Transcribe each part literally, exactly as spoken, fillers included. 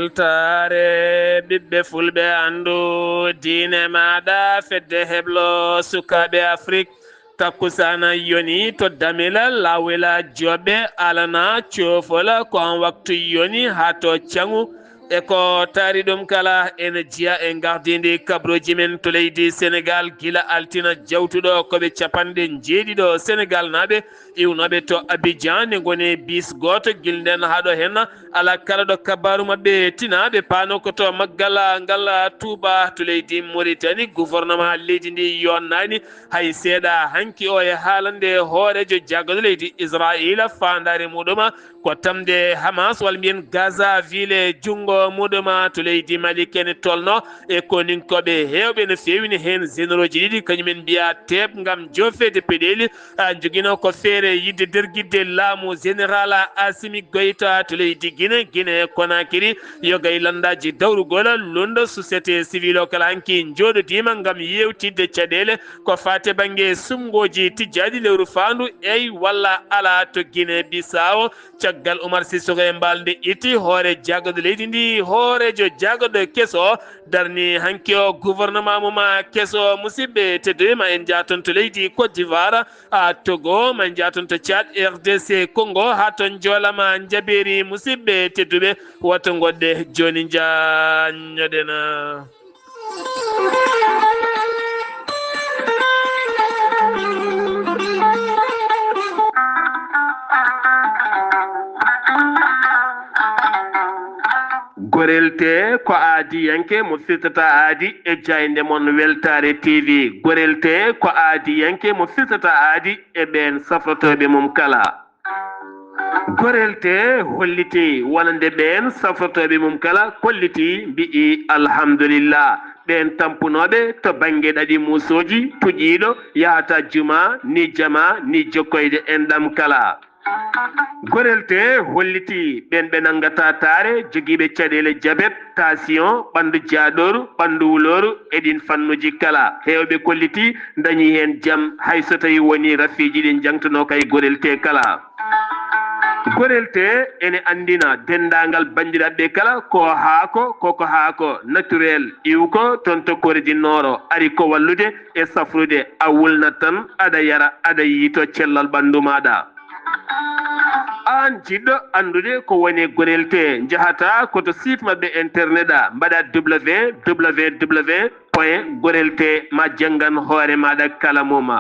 Weltaare ɓiɓɓe fulɓe, anndu diine maaɗa, fedde heblo sukaaɓe Afrik. Takkusaana yoni to Damila, Lawela, Joɓe, Alana, Coofola, ko on waktu yoni haa to Caŋu. E ko taari ɗum kala, ene jeya e gardindi kabrooji men to leydi Senegaal, gila altina jawtuɗo ko ɓe capanɗe njeeɗiɗo Senegaalnaaɓe iwnooɓe to Abidjan, nde ngoni bis gooto, gilɗen haa ɗo heen. Alaa kala ɗo kabaaru maɓɓe tinaa, ɓe paano ko to maggal ngal tuuba to leydi Mauritanie. Gouvernement leydi ndi yonnaani hay seeɗa hanki o e haalande hooreejo jaagorɗo leydi Israayiila, faandaare muɗum ko tamde Hamas, walla mbiyen Gaza, viile junngo muɗum to leydi Mali. Kene tolno e koninkooɓe heewɓe no feewi, ne heen généraux ji ɗiɗi, kañumen mbiya teep ngam joofeede peɗeeli. A jogino ko feere yidde dergidde laamu Général Assimi Goïta to leydi Guinée, Guinée Conakry. Yoga e landaaji dawrugol, lunndo, société civile o kala hanki njooɗodiima ngam yeewtidde caɗeele ko faati bannge suɓngooji tijjaaɗi lewru faandu, eey walla alaa to Guinée Bissau. Caggal Umar Sissoco e mbaalde itti, hoore jaagorɗo leydi ndi, hooreejo jaagorɗo keso, darni hanki o gouvernement mum keso. Musidɓe tedduɓe, ma en njaaton to leydi Côte d'Ivoire, a Togo, ma en njaaton to Tchad, R D C Congo, haa to Njoolama Njabeeri. Musidɓe tedduɓe, woto ngoɗɗe jooni, njaanñoɗen. Gorel tee ko aadiyanke mo firtata aadi e jaaynde mon Weltaare T V. Gorel tee ko aadiyanke mo firtata aadi e ɓeen safrotooɓe mum kala. Gorel tee hollitii wonande ɓeen safrotooɓe mum kala, kollitii, mbi'i alhamdulillah. Ɓeen tampunooɓe to bannge ɗaɗi muusooji, puƴiiɗo yahata juma, ni jama, ni jokkoyde enɗam kala. Gorel tee hollitii ɓeen ɓe nanngata taare, jogiiɓe caɗeele jabet, tension, ɓanndu jaaɗooru, ɓanndu wulooru, e ɗiin fannuuji kala. Heewɓe kollitii ndañii heen jam, hay so tawii wonii rafiiji ɗi njaŋtunoo kay gorel tee kala. Gorel tee ene anndina denndaangal banndiraaɓe kala ko haako, koko haako naturel, iwko toon to Kore du Nord, ari ko wallude e safrude, a wulnat tan, aɗa yara, aɗa yiytoo cellal ɓanndu maaɗa. Aan jiɗɗo anndude ko woni gorel tee, njahata ko to site maɓɓe internet a, mbaɗa W W W point gorel tee ma janngan hoore maaɗa kala mum.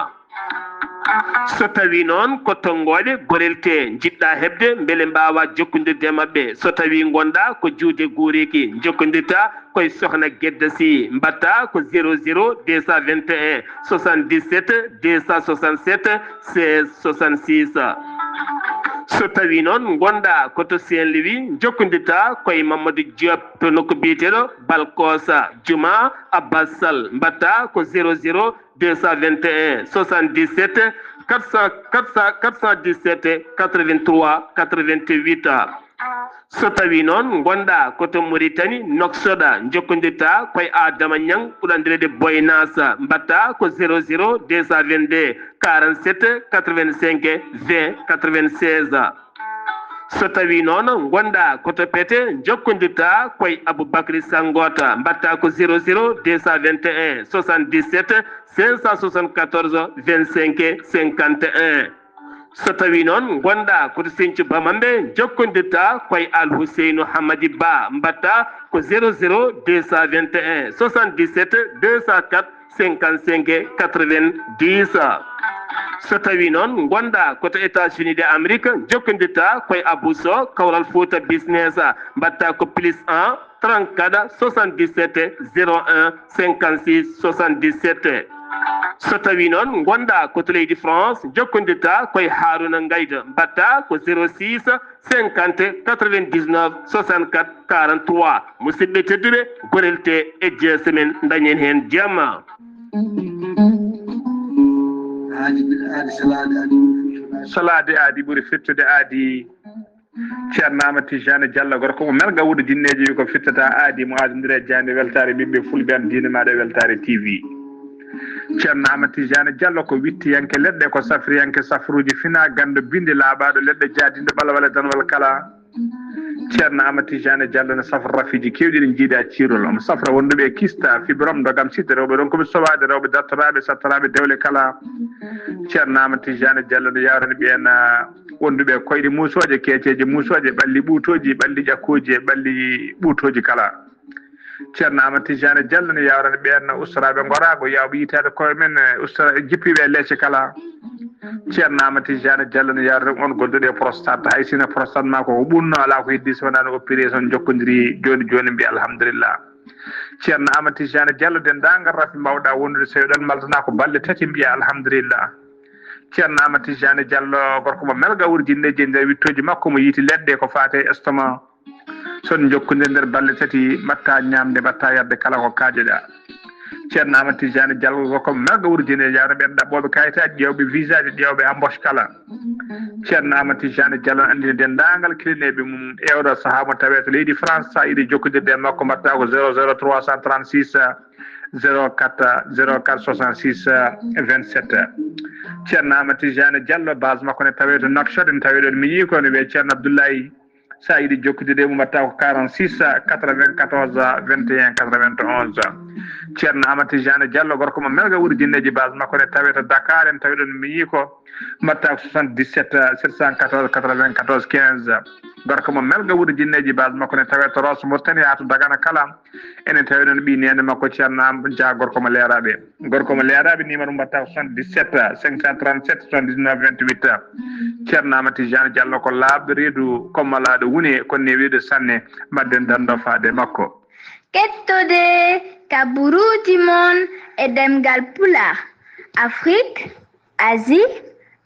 So tawii noon ko tonngooɗe gorel tee njiɗɗa heɓde mbele mbaawa jokkondirde e maɓɓe, so tawii ngonɗa ko juude guuriiki, njokkondirta ko e Sohna Gedda Sy, mbaɗta ko zéro zéro deux cent vingt et un soixante-dix-sept deux cent soixante-sept seize soixante-six. So tawii noon ngonɗa ko to Saint-Louis, njokkondirta ko e Mamadou Diop to nokku biyeteeɗo Balkosa, Juma Abbas Sall, mbaɗta ko zéro zéro deux cent vingt et un soixante-dix-sept quatre cent, quatre cent, quatre cent dix-sept quatre-vingt-trois quatre-vingt-huit. So tawii noon ngonɗa ko to Mauritanie, Nouakchott, njokkondirta ko e Adama Niang, ɓurɗo anndireede Boy Nas, mbaɗta ko zéro zéro deux cent vingt-deux quarante-sept quatre-vingt-cinq vingt quatre-vingt-seize. So tawii noon ngonɗa ko to Pete, njokkondirta ko e Aboubacry Sangota, mbaɗta ko zéro zéro deux cent vingt et un soixante-dix-sept cinq cent soixante-quatorze vingt-cinq cinquante et un. So tawii noon ngonɗa ko to Sinthiou Bamambé, njokkondirta ko e Al Houseynou Hamadi Ba, mbaɗta ko zéro zéro deux cent vingt et un soixante-dix-sept deux cent quatre cinquante-cinq quatre-vingt-dix. So tawii noon ngonɗa ko to États-Unis de Amérique, njokkondirta ko e Abou Sow, Kawral Fouta Business, mbaɗta ko plus un trente-quatre soixante-dix-sept zéro un cinquante-six soixante-dix-sept. So tawii noon ngonɗa ko to leydi France, njokkondirta ko e Harouna Ngaïda, mbaɗta ko zéro six cinquante quatre-vingt-dix-neuf soixante-quatre quarante-trois. Musidɓe tedduɓe, gorel tee e jeese men, ndañen heen jamma. Salaade aadi ɓuri fettude aadi. Ceerno Amadou Tidiane Diallo, gorko mo Merga Wuudo Jinneeji, wi ko fittata aadi mo aadondiri e jaaynde Weltaare ɓiɓɓe fulɓe, an diine maaɗa e Weltaare T V. Ceerno Amadou Tidiane Diallo ko wittiyanke leɗɗe, ko safriyanke safruuji, fina ganndo bindi laaɓaaɗo leɗɗe, jaadinɗo ɓalwale danwal kala. Ceerno Amadou Tidiane Diallo ne safra rafiiji keewɗi ɗi njiidaa ciirol. Omo safra wonduɓe e kista, fibrom, ndogam, site, rewɓe ronkuɓe sowaade, rewɓe dartoraaɓe, sattoraaɓe dewle kala. Ceerno Amadou Tidiane Diallo ne yawrani ɓeen, ah, wonduɓe e koyɗe muusooje, keeceeje muusooje, ɓalli ɓuutooji, ɓalli ƴakkooji e ɓalli ɓuutooji kala. Ceerno Amadou Tidiane Diallo ne yawrani ɓeen ustoraaɓe ngoraago, yawɓe yitaade koye men, eh, ustora-, jippiiɓe e leece kala. Ceerno Amadou Tidiane Diallo ne yawrani on gonduɗo e prostate, hay sinno prostate ma ko ko ɓunno, alaa ko heddi so wonaa no opération, jokkodiri jooni jooni, mbiya alhamdulillah. Ceerno Amadou Tidiane Diallo, denndaangal rafi mbawɗa wondude, so eɗon maltana ko balɗe tati, mbiya alhamdulillah. Ceerno Amadou Tidiane Diallo, gorko mo melga wurjinneeji e nder wittooji makko, mo yiiti leɗɗe ko faate e estomac. So on njokkondirii nder balɗe tati, mbaɗta ñaamde, mbaɗta yarde, kala ko kaajoɗa. Ceerno Amadou Tidiane Diallo ko melga wurjinneeji, yawna ɓeen ɗaɓɓooɓe kayitaaji, ƴeewɓe visaaji, ƴeewɓe embauche kala. Ceerno Amadou Tidiane Diallo anndina denndaangal kilineeɓe mum e oɗo sahaa mo tawee to leydi France, so a yiɗi jokkondirde e makko, mbaɗta ko zéro zéro trois cent trente-six, zéro quatre, zéro quatre soixante-six, vingt-sept. Ceerno Amadou Tidiane Diallo, base makko ne tawee to Nouakchott, ne tawee ɗon miñi ko ne wiyee Ceerno Abdoulaye. So a yiɗi jokkude e mum, mbaɗta ko quarante-six quatre-vingt-quatorze vingt et un quatre-vingt-onze. Ceerno Amadou Tidiane Diallo, gorko mo melga wurjinneeji, base makko ne tawee to Dakar, en tawi ɗon miñi ko, mbaɗta ko soixante-dix-sept sept cent quatorze quatre-vingt-quatorze quinze. Gorko mo melga wurjinneeji, base makko ne tawee to Rosso Mauritanie haa to Dagana kala. Enen tawi ɗon ɓii neene makko Ceerno Am Dia, gorko mo Leeraaɓe. Gorko mo Leeraaɓe, numéro mbaɗta ko soixante-dix-sept cinq cent trente-sept soixante-dix-neuf vingt-huit. Ceerno Amadou Tidiane Diallo ko laaɓɗo reedu, ko malaaɗo wune, ko newiiɗo sanne. Mbaɗden dando faade makko. Kettode kaburuuji mon e ɗemngal Pulaar, Afrique, Asie,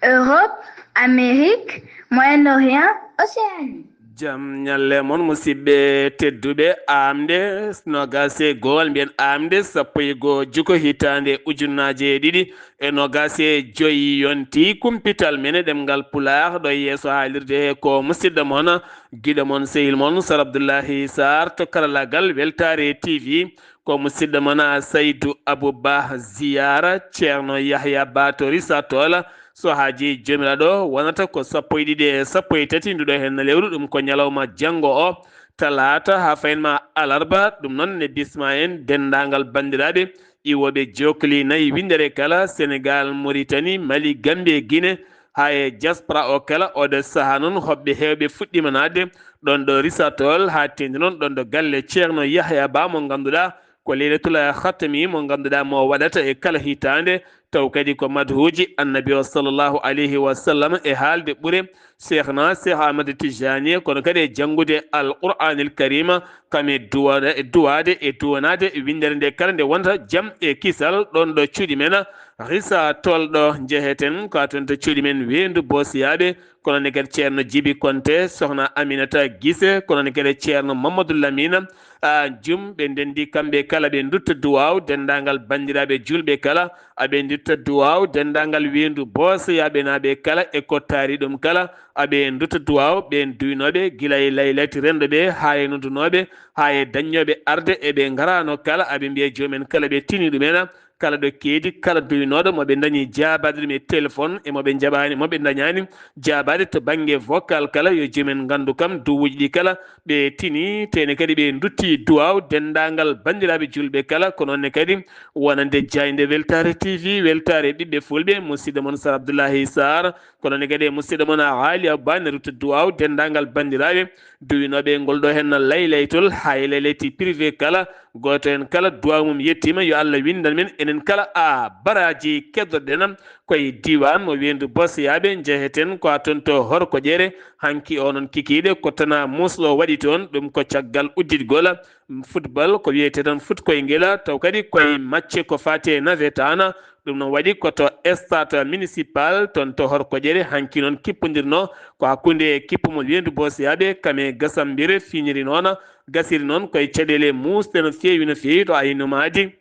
Europe, Amérique, Moyen-Orient, Océanie. Jam ñalle mon, musidɓe tedduɓe. Aamde noogaas e go'al, mbiyen aamde sappo e go'o juko hitaande ujunnaaje ɗiɗi e noogaas e joyi yonti. Kumpital men e ɗemngal Pulaar ɗo yeeso haalirde he ko musidɗo mon, giɗo mon, sehil mon, Sar Abdullahi Sarr to karallaagal Weltaare T V. Ko musidɗo mon Saydu Abu Bah Ziyara, Ceerno Yahya Ba to Risatol. So haaji Joomiraaɗo wonata ko sappo e ɗiɗi e sappo e tati nduɗo heen lewru, ɗum ko ñalawma janngo o, talaata, haa fayin ma alarba. Ɗum noon ne bisma en denndaangal banndiraaɓe iwooɓe jookli nayi winndere kala, Senegaal, Moritani, Mali, Gammbi e Gine, haa e diaspora o kala. Oɗo sahaa noon hoɓɓe heewɓe fuɗɗiima naatde ɗoon ɗo Risatol, haa teeŋti noon ɗoon ɗo galle Ceerno Yahya Ba mo ngannduɗaa ko Leylatul Khatmi mo ngannduɗaa mo waɗata e kala hitaande, taw kadi ko madhuuji Annabi o sallallahu alayhi wa sallam e haalde ɓure Cheikhna Cheikh Ahmad Tijani, kono kadi e janngude Al Qur'anil Karima, kam e duwa-, e duwaade e duwanaade winndere nde kala nde wonta jam e kisal ɗoon ɗo cuuɗi men Risatol ɗo njeheten, ko toon to cuuɗi men Weendu Boosiyaaɓe, kono ne kadi Ceerno Jibi Konte, Sohna Aminata Gise, kono ne kadi Ceerno Mamadou Lamina, a, Jum, ɓe ndenndi kamɓe kala, ɓe ndutta duwaaw denndaangal banndiraaɓe juulɓe kala, aɓe ndutta duwaaw denndaangal Weendu Boosiyaaɓe naaɓe kala e ko taari ɗum kala, aɓe ndutta duwaaw ɓeen duwinooɓe gila e laylati renndo ɓe haa e noddunooɓe, haa e daññooɓe arde e ɓe ngaraano kala, aɓe mbiya joom en kala ɓe tini ɗum en, kala ɗo keedi, kala duwinooɗo mo ɓe ndañi jaabaade ɗum e téléphone e mo ɓe njaɓaani, mo ɓe ndañaani jaabaade to bannge vocal kala, yo joom en nganndu kam duwuuji ɗi kala ɓe tini, tene kadi ɓe ndutti duwaaw denndaangal banndiraaɓe juulɓe kala, ko noon ne kadi wonande jaaynde Weltaare T V, Weltaare ɓiɓɓe fulɓe, musidɗo mon Sar Abdullahi Sarr, ko noon ne kadi e musidɗo mon Aali Abba ne rutta duwaaw denndaangal banndiraaɓe duwinooɓe e ngol ɗo heen laylaytol, haa e laylayti privé kala, gooto heen kala duwaaw mum yettiima, yo Allah winndan men enen kala a baraaji keddorɗen koye diiwaan mo Weendu Boosiyaaɓe, njeheten ko a toon to Horkoƴeere, hanki o noon kikiiɗe ko tana muusɗo waɗi toon, ɗum ko caggal udditgol football, ko wiyetee tan foot koye ngel, taw kadi koye macce ko faati e nawetaan, ɗum noon waɗi ko to stade municipal toon to Horkoƴeere, hanki noon kippondirnoo ko hakkunde kippu mo Weendu Boosiyaaɓe, kam e Gasambire fiiniri noon, gasiri noon koye caɗeele muusɗe no feewi, no feewi to Aynu Maadi.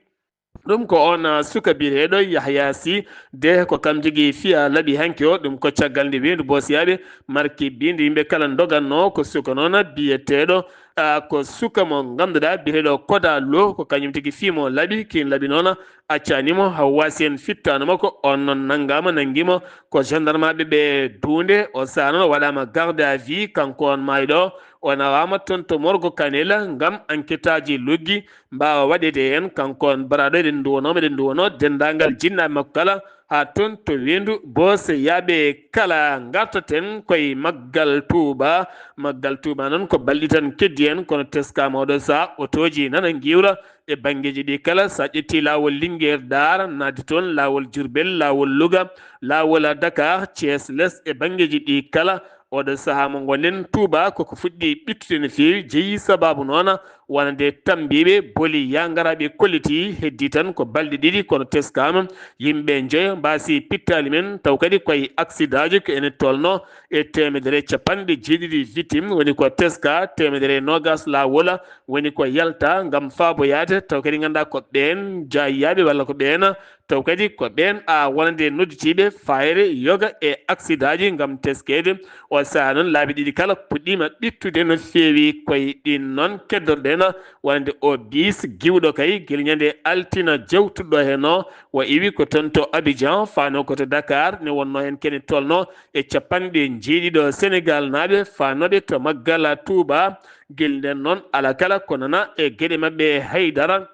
Ɗum ko oon, ah, suka biyeteeɗo Yahya Sy, de ko kam jogii fiya laaɓi hanki o, ɗum ko caggal nde Weendu Boosiyaaɓe marki bindi yimɓe kala ndogannoo ko suka noon biyeteeɗo Ah, ko suka mo ngannduɗaa biyeteeɗo Koda Lo, ko kañum tigi fii mo laaɓi, kiin laaɓi noon accaani mo, Hawwaasi en fittaano mo, ko oon noon nanngaama, nanngii mo, ko gendarmeɓe ɓe duunde, o sahaa noon o waɗaama garde à vue, kanko on maayɗo, o nawaama toon to morgo Kanel, ngam enquêteaaji luggi mbaawa waɗeede heen, kanko on baraaɗo eɗen nduwanoo mo, eɗen nduwanoo denndaangal jinnaaɓe makko kala, haa toon to weendu Boose yaaɓe kala. Ngartaten koye maggal Tuuba. Maggal Tuuba noon ko balɗe tan keddi en, kono teskaama oɗo sahaa otooji nana ngiwra e banngeeji ɗi kala. So a ƴetti laawol Lingeer Daar, naati toon laawol Jurbel, laawol Luga, laawol Dakar, Thiès L'Est e banngeeji ɗi kala. Oɗo sahaa mo ngonɗen Tuuba koko fuɗɗi ɓittude no feewi, jeyi sabaabu noon wonande tambiiɓe boli yaangaraaɓe kolliti, heddii tan ko balɗe ɗiɗi kono teskaama yimɓe njoyo mbaasi pittaali men, taw kadi koye aksidaaji ko ene tolno e teemedere e capanɗe jeeɗiɗi victime, woni ko teska teemedere e noogas laawol, woni ko yalta ngam faaboyaade, taw kadi nganndaa ko ɓeen jaayiyaaɓe walla ko ɓeen, taw kadi ko ɓeen a wonande nodditiiɓe faayre yoga e aksidaaji ngam teskeede. O sahaa noon laabi ɗiɗi kala puɗɗiima ɓittude no feewi. Koye ɗin noon keddorɗen wonande o biis giwɗo kay gila ñande altina jawtuɗo heen o, o iwi ko toon to Abidjan, faano ko to Dakar, ne wonno heen kene tolno e capanɗe jeeɗiɗo Senegal naaɓe faanooɓe to maggal Tuuba. Gila nden noon ala kala ko nana e geɗe maɓɓe haydara.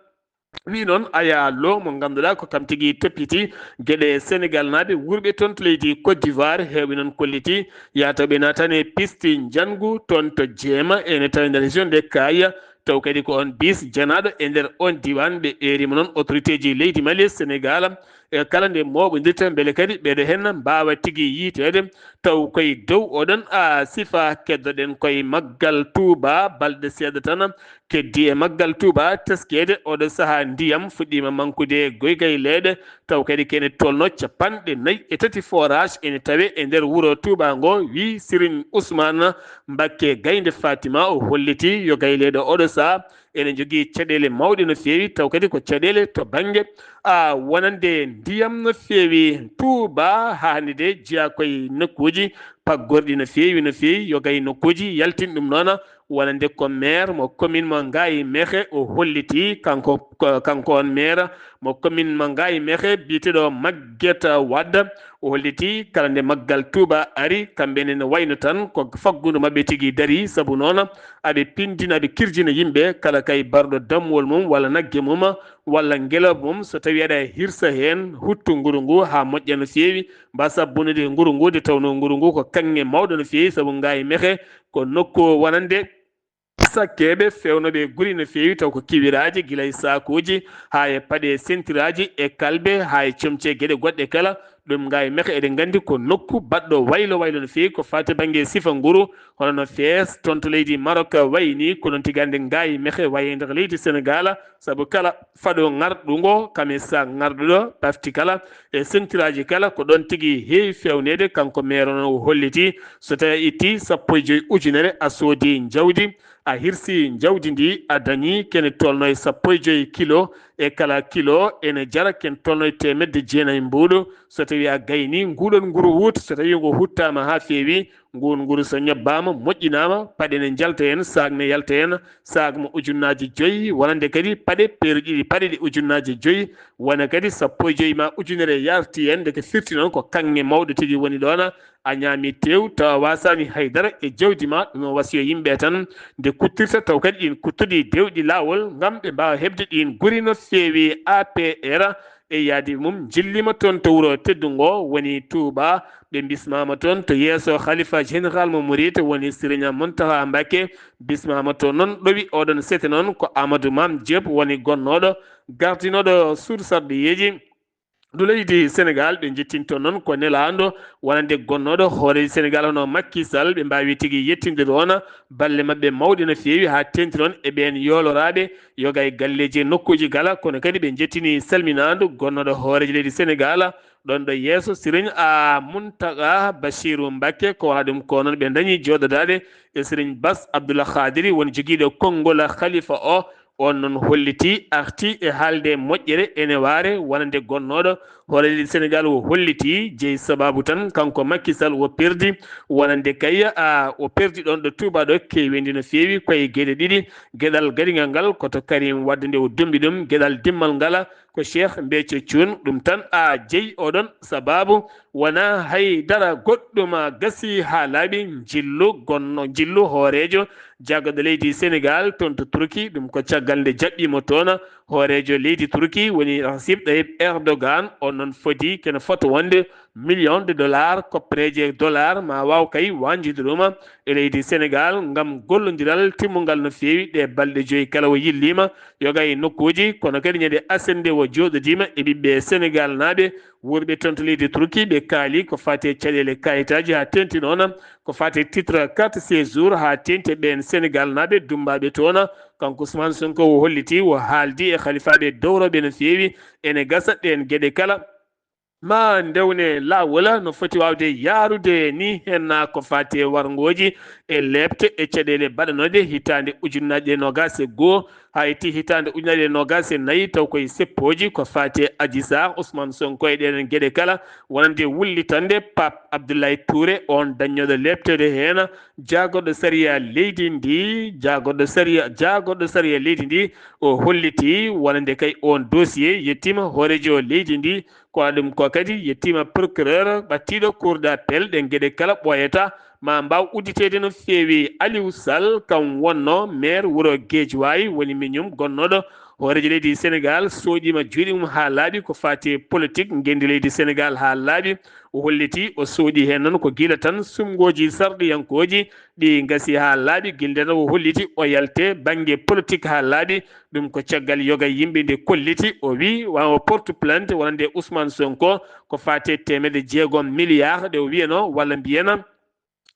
Wi noon Aya Lo mo ngannduɗaa ko kam tigi toppiti geɗe Senegal naaɓe wurɓe toon to leydi Côte d'Ivoire, heewɓe noon kolliti yahatooɓe naatani e pisti njanngu toon to Jeema, ene tawi nder région de Kaya, taw kadi ko on biis janaaɗo e nder on diiwaan. Ɓe eerima noon autorité ji leydi Mali e Senegal e kala nde mooɓondirta mbele kadi ɓeeɗo heen mbaawa tigi yiiteede, taw koye dow oɗon a sifa. Keddoɗen koye maggal Tuuba balɗe seeɗa tan keddi e maggal Tuuba teskeede. Oɗo sahaa ndiyam fuɗɗiima mankude goygay leeɗe, taw kadi kene tolno capanɗe nayi e tati forage ene tawe e nder wuro Tuuba ngo, wi Serigne Ousmane Mbakke Gaynde Fatima. O holliti yo gay leeɗe oɗo sahaa ene jogii caɗeele mawɗe no feewi, taw kadi ko caɗeele to bannge a wonande ndiyam no feewi. Tuuba haa hannde de jeyaa koye nokkuuji paggorɗi no feewi, no feewi, yoga e nokkuuji yaltin ɗum noon, wonande ko maire mo commune mo Ngaye Mékhé, o holliti kanko, ko, kanko on maire mo commune mo Ngaye Mékhé, biyeteeɗo Maguette Wade, o holliti kala nde maggal Tuuba ari, kamɓe ne no wayno tan ko faggudu maɓɓe tigi dari, sabu noon aɓe pindina, aɓe kirjina yimɓe, kala kay barɗo dammuwol mum walla nagge mum, walla ngelooba mum, so tawii aɗa hirsa heen, huttu nguru ngu haa moƴƴa no feewi, mbasa bonude nguru ngu, nde tawnoo nguru ngu ko kaŋŋe mawɗo no feewi, sabu Ngaye Mékhé ko nokku wonande sakkeeɓe feewnooɓe guri no feewi, taw ko kiwiraaji, gila e saakuuji, haa e paɗe sentiraaji, e kalbe, haa e comci e geɗe goɗɗe kala. Ɗum Ngaye Mékhé, eɗen nganndi ko nokku baɗɗo waylo waylo no feewi, ko faati bannge sifa nguru, hono no fees toon to leydi Maroc wayi nii, ko noon tigi hannde Ngaye Mékhé wayi e nder leydi Senegal, sabu kala faɗo ŋarɗungo, kam e saak ŋarɗuɗo, pafti kala, e sentiraaji kala, ko ɗoon tigi heewi feewneede. Kanko maire noon o holliti, so tawii a itti sappo e joy ujunere, a soodi njawdi, a hirsi njawdi ndi, a dañi kene tolno e sappo e joy kilo, e kala kilo ene jara kene tolno e teemedde jeenayi mbuuɗu. So tawii a gayni nguɗon nguru wuut, so tawii ngu huttaama haa feewi, nguun nguru so ñobbaama, moƴƴinaama, paɗe ne njalta heen, saak ne yalta heen, saak mo ujunnaaji joyi, wonande kadi paɗe peeru ɗiɗi, paɗe ɗe ujunnaaji joyi, wona kadi sappo e joy ma ujunere yarti heen, ndeke firti noon ko kaŋŋe mawɗo tigi woni ɗoon, a ñaami tew, tawa waasaani hay dara e jawdi ma, ɗum o wasiyo yimɓe tan, nde kuttirta, taw kadi ɗiin kuttuɗi dewɗi laawol, ngam ɓe mbaawa heɓde ɗiin guri no feewi. A P R e yaadi mum njillima toon to wuro teddu ngo woni Touba. Ɓe bismaama toon to yeeso Khalifa Général mo Mouride woni Serigne Mountakha Mbacké. Bismaama toon noon ɗowi oɗon sete noon ko Amadou Mame Diop woni gonnooɗo gardinooɗo suudu sarɗiyeeji ndu leydi Sénégal. Ɓe njettinto noon ko nelaanɗo wonande gonnooɗo hooreejo Sénégal hono Macky Sall. Ɓe mbaawi tigi yettinde ɗoon balle maɓɓe mawɗe no feewi haa teeŋti noon e ɓeen yooloraaɓe yoga e galleeji e nokkuuji kala, kono kadi ɓe njettini salminaandu gonnooɗo hooreejo leydi Sénégal ɗoon ɗo yeeso Serigne a Mountakha Bachirou Mbacké. Ko wonaa ɗum ko noon ɓe ndañi jooɗodaade e Serigne Bass Abdoul Khadri woni jogiiɗo konngol khalifa o. On noon holliti, arti e haalde moƴƴere ene waare wonande gonnooɗo Hoore leydi Senegal o holliti jeyi sababu tan kanko Macky Sall o perdi, wonande kay a o perdi ɗon ɗo Touba ɗo kewendi no feewi koye geɗe ɗiɗi. Geɗal garigal ngal koto Karim Wade nde o dumbi ɗum, geɗal dimmal ngala ko Cheikh Béthio Thioune. Ɗum tan a jeyi oɗon sababu, wona hay dara goɗɗum a gasi ha laaɓi. Jillu gonno jillu hoorejo jaggaɗo leydi Senegal toon to Turki, ɗum ko caggal nde jaɓɓimo toon hoorejo leydi Turki woni Recep Tayyip Erdogan. On noon fodi kene foto wonde million de dollars, koppereje dollar ma waw kay wanjude ɗuma e leydi Senegal ngam gollodiral timmungal no feewi. Ɗe balɗe joyi kala o yillima yoga e nokkuji, kono kadi ñande asende o joɗodima e ɓiɓɓe Senegal naaɓe wurɓe toon to leydi Turki. Ɓe kaali ko fati e caɗele kayitaji ha tenti noon ko fati e titre carte séjour ha tenti e ɓen Senegal naaɓe dumbaɓe toon. Kanko Ousmane Sonko o holliti o haaldi e khalifaɓe dowroɓe no feewi. Ene gasa ɗen geɗe kala ma ndewne laawol no foti waawde yaarude ni, heen ko faati e warngooji e leepte e caɗeele baɗanooɗe hitaande ujunnaje ɗiɗi e noogaas e goo haa itti hitaande ujunnaje ɗiɗi e noogaas e nayi, taw koye seppooji ko faati e Adji Sarr, Ousmane Sonko e ɗeen geɗe kala, wonande wullitande Pape Abdoulaye Touré, oon daññooɗo leeptere heen, jaagorɗo sariya leydi ndi, jaagorɗo sariya, jaagorɗo sariya leydi ndi, o holliti wonande kay oon dossier yettiima hooreejo leydi ndi. Ko waɗi ɗum ko kadi yettiima procureur ɓattiiɗo cour d'appel, ɗeen geɗe kala ɓooyata ma mbaaw udditeede no feewi. Aliou Sall kam wonno maire wuro Guédiawaye, woni miñum gonnooɗo hooreejo leydi Sénégal, sooƴiima juuɗe mum haa laaɓi ko faati e politique ngenndi leydi Sénégal haa laaɓi. O holliti o sooɗi heen noon ko gila tan suɓngooji sarɗiyankooji ɗi ngasi haa laaɓi. Gila tan o holliti o yalte bannge politique haa laaɓi. Ɗum ko caggal yoga yimɓe nde kolliti, o wi wa o porte plainte wonande Ousmane Sonko ko faati e teemedde jeegom milliard ɗe o wiyano walla mbiyana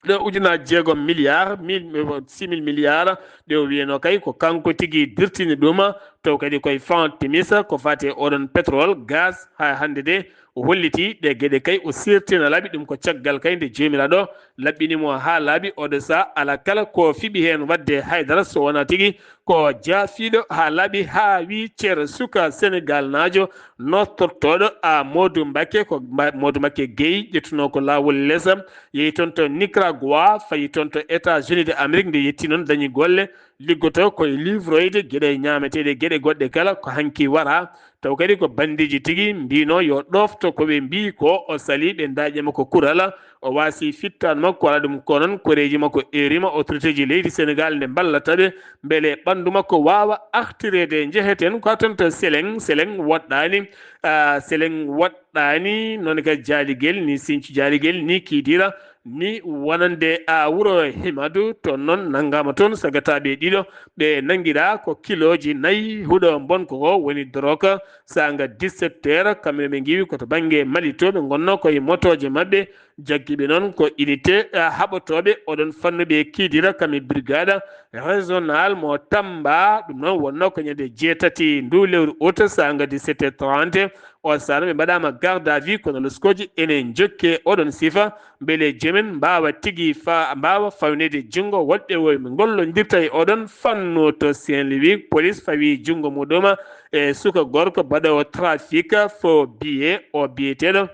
ɗo ujunaaji jeegom milliard, mille, six mille milliard ɗe o wiyano kay ko kanko tigi dirtini ɗum, taw kadi koye Fann Timis ko faati e oɗon pétrole, gaz, haa hannde de o holliti ɗe geɗe kay o sirtina laaɓi. Ɗum ko caggal kay nde Joomiraaɗo laɓɓini mo haa laaɓi. Oɗo saha alaa kala ko fiɓi heen waɗde haydara so wonaa tigi ko jaafiiɗo haa laaɓi, haa wi ceer suka Senegal naajo noftortooɗo a Modou Mbakke, ko Mba-, Modou Mbakke Guèye ƴettunoo ko laawol lesa, yehi toon to Nicaragua, fayi toon to États-Unis de Amérique, nde yetti noon dañi golle, liggoto koye livroyde geɗe ñaameteeɗe, geɗe goɗɗe kala ko hanki wara. Taw kadi ko banndiiji tigi mbino yo ɗofto ko ɓe mbii ko, o sali ɓe daaƴe makko kurala, o waasi fittaandu makko, wala ɗum ko noon koreeji makko eerima autorité ji leydi Sénégal nde mballata ɓe mbele ɓanndu makko waawa artireede. Njeheten ko toon to Seleng, Seleng woɗɗaani, ah, Seleng woɗɗaani, noon kadi Jaaligel, ni Sincu Jaaligel, ni Kidira, ni wonande a wuro Himadu, toon noon nanngaama toon sagataaɓe ɗiɗo, ɓe nanngiraa ko kilooji nayi huɗo mbonko ko woni doroka, saanga dix-sept heures, kamɓe ɓe ngiwi ko to bannge Mali to, ɓe ngonnoo koye motooje maɓɓe, jaggiiɓe noon ko unité, ah, haɓotooɓe oɗon fannu ɓe Kidira kamɓe brigade régional mo Tamba, ɗum noon wonnoo ko ñande jeetati ndu lewru août saanga dix-sept heures trente, o saanga ɓe mbaɗaama garde à vue kono loskooji ene njokke oɗon sifa, mbele joomen mbaawa tigi fa-, mbaawa fawneede junngo woɗɓe wo ɓe ngollondirta e oɗon fannu. To Saint-Louis, police fawi junngo muɗum e suka gorko baɗoowo trafic fo billet, o biyeteeɗo,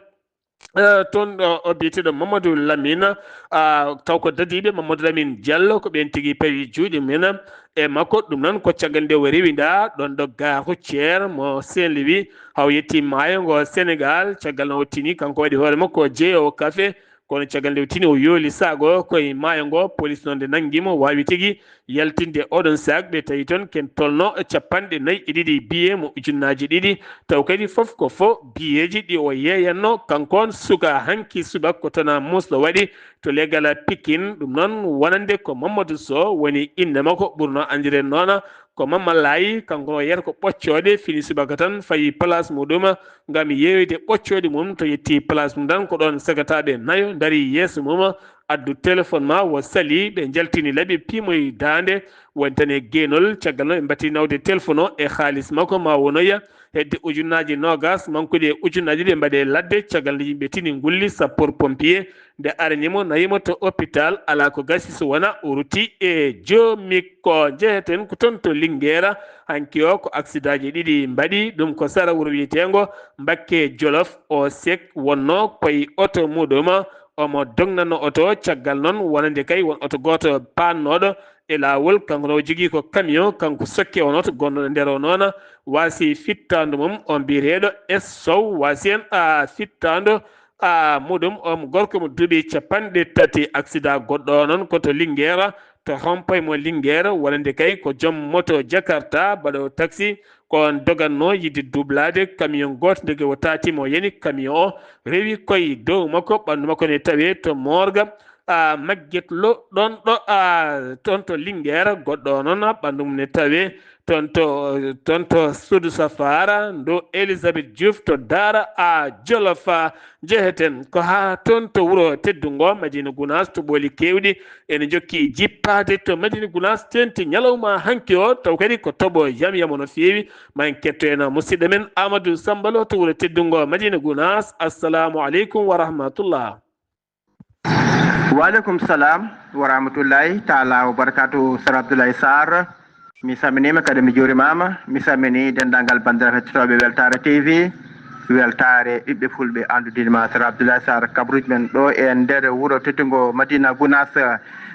eh, toon ɗo, o biyeteeɗo Mamadou Lamine, ah, taw ko dadiiɓe Mamadou Lamine Diallo, ko ɓeen tigi pawi juuɗe mum e makko. Ɗum noon ko caggal nde o rewinda ɗoon ɗo gare routière mo Saint-Louis, haa o yetti maayo ngo Sénégal. Caggal no o tini, kanko waɗi hoore makko o jeeyoowo kafe, kono caggal nde o tini o yooli saago koye maayo ngo, police noon nde nanngi mo, waawi tigi yaltinde oɗon sac. Ɓe tawi toon ken tolno e capanɗe nayi e ɗiɗi billet mo ujunnaaji ɗiɗi, taw kadi fof ko fo billeeji ɗi o yeeyanno. Kanko on suka hanki subaka ko tana musɗo waɗi to leggal Pikine. Ɗum noon wonande ko Mamadou Sow woni innde makko, ɓurno anndiren noon ko Mama Laye. Kanko o yiyata ko ɓoccooɗe, fini subaka tan fayi place muɗum ngam yeeyde ɓoccooɗe mum. To yetti place mum tan ko ɗoon sagataaɓe nayo ndarii yeeso mum, addu téléphone ma wo sali, ɓe njaltini laɓi pimoy daande, woni tan e geenol. Caggal noon ɓe mbati nawde téléphone o e haalis makko ma wonoya hedde ujunnaaji noogas, mankude e ujunnaaji ɗiɗi ɓe mbaɗe ladde. Caggal nde yimɓe tini ngulli, sappoor pompier nde arani mo, nawi mo to hôpital, alaa ko gasi so wona o rutti e joomi. Ko njeheten ko toon to Linguère, hanki o ko aksidaaji ɗiɗi mbaɗi, ɗum ko sara wuro wiyeteengo Mbakke Jolof. O sek wonnoo koye oto muɗum, omo dognano oto, caggal noon wonande kay won oto gooto paannooɗo e laawol, kanko noon o jogii ko camion, kanko sokke on oto gonɗo e nder o noon, waasi fittaandu mum, o mbiyeteeɗo Es Sow, waasi en, a, fittaandu, a, muɗum, omo gorko mo duuɓi capanɗe tati. Accident goɗɗo o noon ko to Linguère, to rond-point mo Linguère, wonande kay ko joom moto Jakarta, baɗoowo taxi, ko on doganno yiɗde dublaade camion gooto, ndeke o taati mo yani camion o, rewi koye dow makko, ɓanndu makko ne tawee to morgue, a, Maguette Lo, ɗon ɗo, a, toon to Linguère. Goɗɗo o noon, ɓanndu mum ne tawee toon to, toon to suudu safaara ndo Elisabeth Diouf to Daara a Jolof. Njeheten ko haa toon to wuro teddungo Madina Gounass, to ɓooli keewɗi ene jokki jippaade to Madina Gounass, teeŋti ñalawma hanki o, taw kadi ko toɓo yam yamo no feewi. Ma en ketto en musidɗo men Amadou Samba Lo to wuro teddungo Madina Gounass. Assalamu aleykum wa rahmatullah. Wa aleykum salam wa rahmatullahi taala wa barakatuh, Sar Abdoulaye Sarr. Mi salminiima kadi mi juurimaama. Mi salminii denndaangal banndiraaɓe hettotooɓe Weltaare T V, Weltaare ɓiɓɓe fulɓe. Anndude ma Sar Abdoulaye Sarr, kabaruuji men ɗo e nder wuro teddungo Madina Gounass,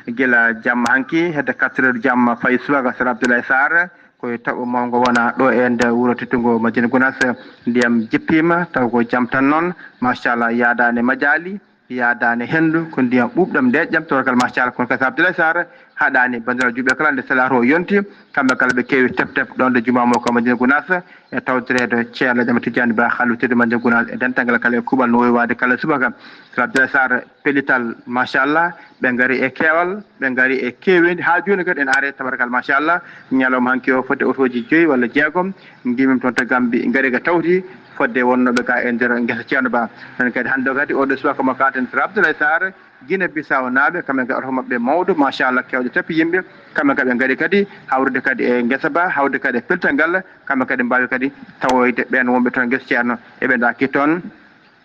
gila jamma hanki hedde quatre heures jamma fayi subaka. Sar Abdoulaye Sarr, ko e toɓo mawngo wona ɗo e nder wuro teddungo Madina Gounass. Ndiyam jippiima, taw ko jam tan noon, machallah, yaadaani majaali, yaadaani henndu, ko ndiyam ɓuuɓɗam ndeeƴƴam, tawarkal machallah. Kono kadi Sar Abdoulaye Sarr haɗaani banndiraaɓe juulɓe kala, nde salaato o yonti, kamɓe kala ɓe keewi tep tep ɗo nde jumaa mo ko Madina Gounass, e tawtoreede Ceerno Jam Tijjaani Ba, haalifaajo Madina Gounass, e denndaangal kala e kuuɓal no wowi waade kala subaka. Sar Abdoulaye Sarr, pellital, machallah, ɓe ngari e keewal, ɓe ngari e keeweendi, haa jooni kadi ene are, tabarkal, machallah. Ñalawma hanki o fodde otooji joyi walla jeegom, ngiimi toon to Gambie, ngari ga tawti fodde wonnooɓe ga e nder ngesa Ceerno Ba. Ɗon kadi hannde o kadi oɗo subaka mo kaalten, Sar Abdoulaye Sarr, Guinée Bissau naaɓe, kamɓe kadi oto maɓɓe mawɗo, machallah, keewɗo tappi yimɓe, kamɓe kadi ɓe ngari kadi hawrude kadi e ngesa Ba, hawrude kadi e pellital ngal, kamɓe kadi mbaawi kadi tawoyde ɓeen wonɓe toon ngesa Ceerno, eɓe ndaaki toon.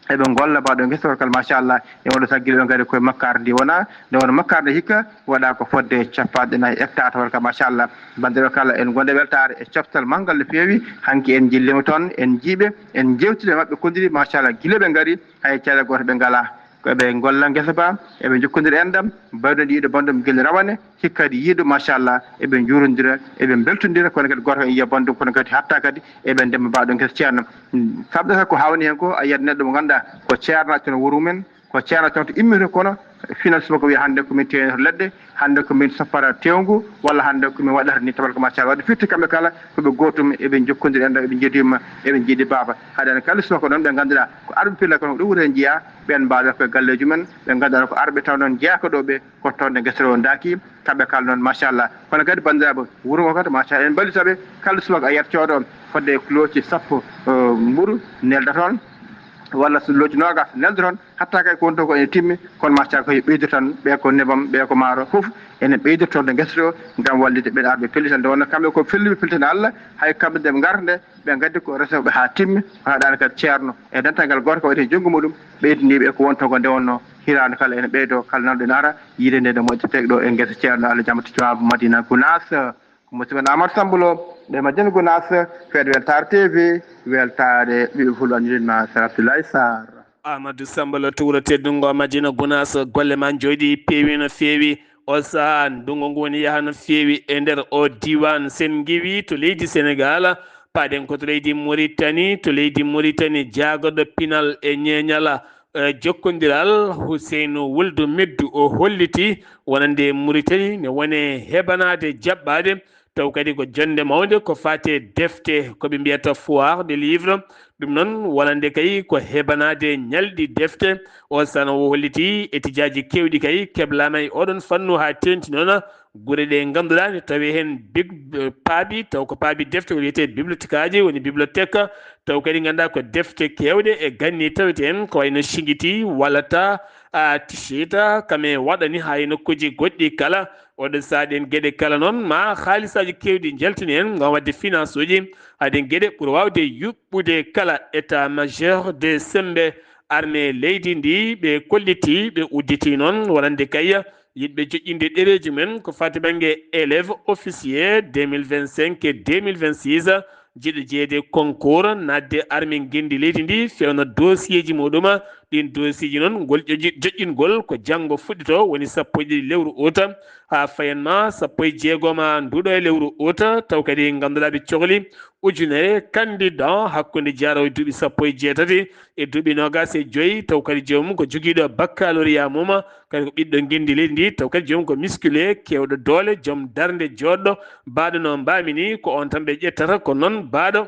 Eɓe ngolla mbaɗo ngesa, tawarkal machallah. E oɗo sahaa gila ɓe ngari koye makkaari ndi wona, nde wona makkaari ndi hikka waɗa ko fodde capanɗe nayi hectare, tawarkal machallah. Banndiraaɓe kala, en ngonde weltaare e coftal manngal no feewi. Hanki en njillima toon, en njiiɓe, en njeewtide e maɓɓe, kondiri machallah, gila ɓe ngari hay caɗeele gooto ɓe ngalaa. Ko eɓe ngolla ngesa Ba, eɓe njokkondira enɗam, mbayno ɗiɗo banndum gila rawane, hikka kadi yiiɗo, machallah, eɓe njuurondira, eɓe mbeltondira, kono kadi gooto kadi yiya banndum, kono kadi hatta kadi eɓe ndema mbaɗo ngesa Ceerno. Mm, sabu ɗum ko hawni heen ko, a yiyat neɗɗo mo ngannduɗaa ko ceerno toon wuro mum en, ko ceerno toon to immito, kono final subaka wiya hannde ko min teenoto leɗɗe, hannde ko min soppata teewngu, walla hannde ko min waɗata ni, tabaraka machallah. Waɗde firti kamɓe kala ko ɓe gootum, eɓe njokkondiri enɗam, eɓe njeddima, eɓe njiɗi baaba. Haɗaani kala subaka noon ɓe ngannduɗaa ko arɓe pilla kono ɗo wuro heen njiyaa, ɓeen mbaɗa koye galleeji mum, ɓe ngannduɗaa ko arɓe taw noon jeyaa ko ɗo ɓe, ko toon nde ngesa o ndaaki, kamɓe kala noon, machallah. Kono kadi banndiraaɓe wuro ngo kadi, machallah, en mballitaɓe kala subaka a yiyat coodo fodde e kilooji sappo, eh, mburu nelda toon, walla so kilooji noogas nelda toon, hatta kay ko woni toon ko ene timmi, kono machallah ko ɓeydo tan, ɓe ko nebam, ɓe ko maaro, fof ene ɓeydo toon nde ngesa o ngam wallitde ɓeen arɓe pellital. Nde wonno kamɓe ko pelliɓe pellital Allah, hay kamɓe nde ɓe ngarta nde, ɓe ngaddi ko resooɓe haa timmi, ko haɗaani kadi ceerno e dental ngal gooto ko waɗi junngo muɗum, ɓeydiniiɓe e ko wonto ko nde wonno hiraande kala ene ɓeydoo, kala nanɗo ene ara yiide nde no moƴƴi teg ɗo e ngesa ceerno Allah Jam Tijjaani Ba Madina Gounass. Ko musidɓe men Amadou Samba Lo, ɗo e Madina Gounass, fedde Weltaare T V, weltaare ɓiɓɓe fulɓe anndiɗen ma Sar Abdoulaye Sarr. Amadou Samba Lo to wuro teddungo Madina Gounass, golle ma njooɗi peewi no feewi. O sahaa, ndunngu ngu woni yaha no feewi e nder o diiwaan. Sen ngiwii to leydi Senegaal, paaɗen ko to leydi Moritani. To leydi Moritani, jaagorɗo pinal e ñeeñal, eh, jokkondiral, Huseynu Wuldu Meddu, o holliti wonande Moritani ne wone hebanaade jaɓɓaade, taw kadi ko jonnde mawnde ko faati e defte, ko ɓe mbiyata foire de livre. Ɗum noon, wonande kay ko hebanaade ñalɗi defte. O sahaa o holliti etijaaji keewɗi kay keblaama e oɗon fannu haa teeŋti noon gure ɗe ngannduɗaa ne tawee heen big, eh, paabi, taw ko paabi defte ko wiyetee bibliotekaaji, woni bibliothèque, taw kadi ngannduɗaa ko defte keewɗe e ganni tawetee heen ko wayno Singiti, Walata, a tishita kame waɗani haa e nokkuuji goɗɗi kala. Oɗo sahaa ɗen geɗe kala noon ma haalisaaji keewɗi njaltini en ngam waɗde finance uji, haa ɗen geɗe ɓura waawde yuɓɓude kala. État major de sembe armée leydi ndi ɓe kolliti, ɓe udditi noon wonande kay yiɗɓe joƴƴinde ɗereeji mum en ko faati bannge élève officier deux mille vingt-cinq et deux mille vingt-six, jiɗo jeeyde concours, naatde armée ngenndi leydi ndi, fewna dossier ji muɗum. Ɗin dossier ji noon, ngol joƴƴi-, joƴƴingol ko janngo fuɗɗito, woni sappo e ɗiɗi lewru ut, haa fayan ma sappo e jeegom nduɗo e lewru ut, taw kadi ngannduɗaa ɓe cohli ujunere candidat hakkunde jaaroowo e duuɓi sappo e jeetati e duuɓi noogaas e joy, taw kadi joomum ko jogiiɗo baccalauréat mum, kadi ko ɓiɗɗo ngenndi leydi ndi, taw kadi joomum ko musculé, keewɗo doole, joom darnde, jooɗɗo, baaɗo no mbaami ni, ko on tan ɓe ƴettata, ko noon baaɗo